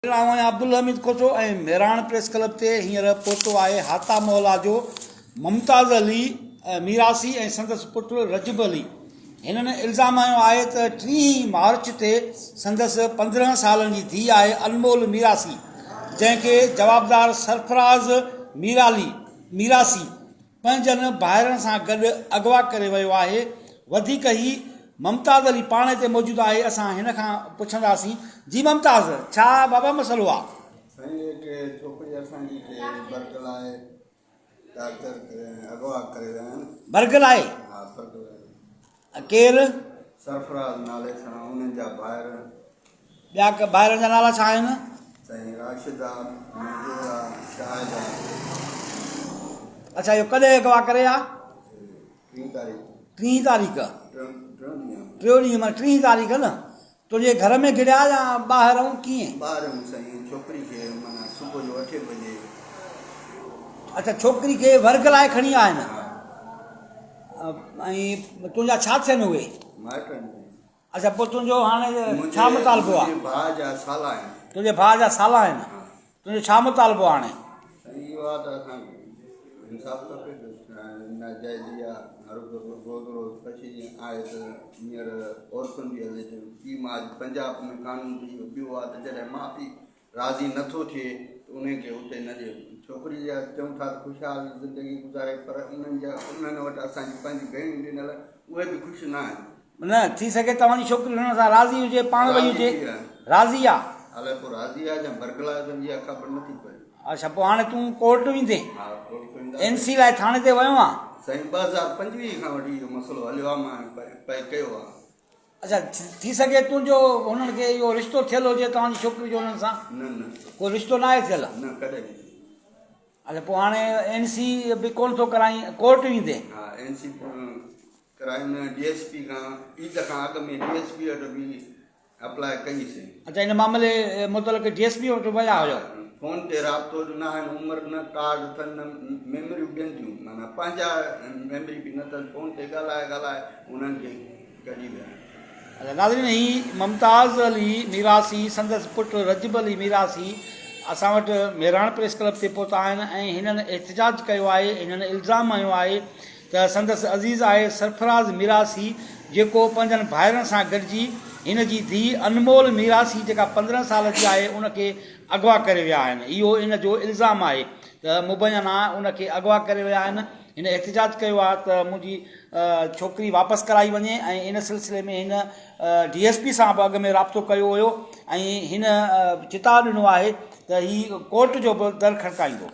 آئون آهيان Abdul Hamid Khoso ۽ Mehran press club تي هينئر پهتو آهي هاتا محلا جو ممتاز علي ميراسي ۽ سندس پٽ رجب علي هنن الزام هنيو آهي ته ٽيهين مارچ تي سندس 15 سالن جي ڌيء آهي انمول ميراسي جنهن کي جوابدار سرفراز ميرالي ميراسي پنهنجن ڀائرن سان گڏ اغوا ڪري ويو آهي وڌيڪ هي ممتاز علي پاڻ هتي موجود آهي اسان هن کان پڇنداسين جي ممتاز ڇا بابا مسئلو آ. سائين هڪ ڇوڪري اسان جي کي برغلائي ٽارچر ڪري ۽ اغوا ڪري ويا آهن. برغلائي؟ ها برغلائي. ڪير؟ سرفراز نالي سان انهن جا ڀائر. ٻيا ڀائرن جا نالا ڇا آهن؟ سائين راشد آ، منظور آ، شاهد آ. اڇا اهو ڪڏهن اغوا ڪري آ؟ ٽين تاريخ. ٽين تاريخ؟ ٽيون ڏينهن. ٽيون ڏينهن معنيٰ ٽين تاريخ نه؟ تنهنجي گهر ۾ گهڙيا يا ٻاهرئون ڪيئن؟ ٻاهرئون سائين ڇوڪري کي معنيٰ صبح جو اٺين بجي. اڇا ڇوڪري کي ورگ لاء کڻي آيا آهن ۽ تنهنجا ڇا ٿين اهي؟ مائٽ آهن سائين. اڇا پوء تنهنجو هاڻي ڇا مطالبو آهي؟ منهنجي ڀاء جا سالا آهن. تنهنجي ڀاء جا سالا آهن. تنهنجو ڇا مطالبو آهي هاڻي؟ سائين اهو آهي ته اسان کي انصاف کپي ته ناجائزي آهي هر روز روز ڦاسي جي آهي ته هينئر عورتن جي هلي ٿي پيء ماء جي پنجاب ۾ قانون ته اهو ٻيو آهي ته جڏهن ماء پيء راضي نه ٿو ٿئي ته انهي کي اتي نه ڏي. ڇوڪري جا چئون ٿا ته خوشحال زندگي گذاري پر انهن جا انهن وٽ اسان جي پنهنجي ڀيڻيون ڏنل اهي به خوش نه آهن. نه ٿي سگهي توهان جي ڇوڪري هن سان راضي هجي پاڻ وئي هجي راضي آ. الائي پوء راضي آ يا برغلائي اٿن اها خبر نه ٿي پئي. اڇا پوء هاڻي تون ڪورٽ ويندين. ها ڪورٽ وينداسين. اين سي لاء ٿاڻي تي ويو آن. سائين 2025 کان وٺي اهو مسئلو هليو آ مان پئي ڪيو آ. اڇا ٿي سگهي تنهنجو هنن کي اهو رشتو ٿيل هجي توهان جي ڇوڪري جو هنن سان. نه نه. ڪو رشتو ناهي ٿيل. نه ڪڏهن به. اڇا پوء هاڻي اين سي به ڪونه ٿو ڪرائين ڪورٽ ويندين. ها اين سي ڪرائي نه ڊي ايس پي کان عيد کان اڳ ۾ ڊي ايس پي وٽ به اپلاء ڪئي سين. اڇا ان معاملي متعلق ڊي ايس پي وٽ ويا هيو. فون تي رابطو نه آهن عمر نه ڪارڊ اٿن نه ميمريون ڏين ٿيون معنيٰ پنهنجا ميمري به نه اٿن فون تي ڳالهائي ڳالهائي انهن کي ڪڍي ويا آهن. اڇا ناظرين هي ممتاز علي ميراسي سندس پٽ رجب علي ميراسي اسان وٽ مهراڻ پريس ڪلب تي پهتا آهن ۽ هنن احتجاج ڪيو آهي هنن الزام هنيو آهي ته سندس عزيز آهي سرفراز ميراسي جيڪو پنهنجن ڀائرن سان گڏجي هن جي ڌيء انمول ميراسي جيڪا 15 سال جي آهي ان کي اغوا ڪري ويا آهن اهو ان جو الزام آهي ته مبينا ان کي اغوا ڪري ويا آهن هن احتجاج ڪيو آهي ته منهنجي ڇوڪري واپس ڪرائي وڃي ۽ ان سلسلي ۾ هن ڊي ايس پي سان به اڳ ۾ رابطو ڪيو هيو ۽ هن چتاء ڏنو آهي ته هي ڪورٽ جو به در کڙڪائيندو.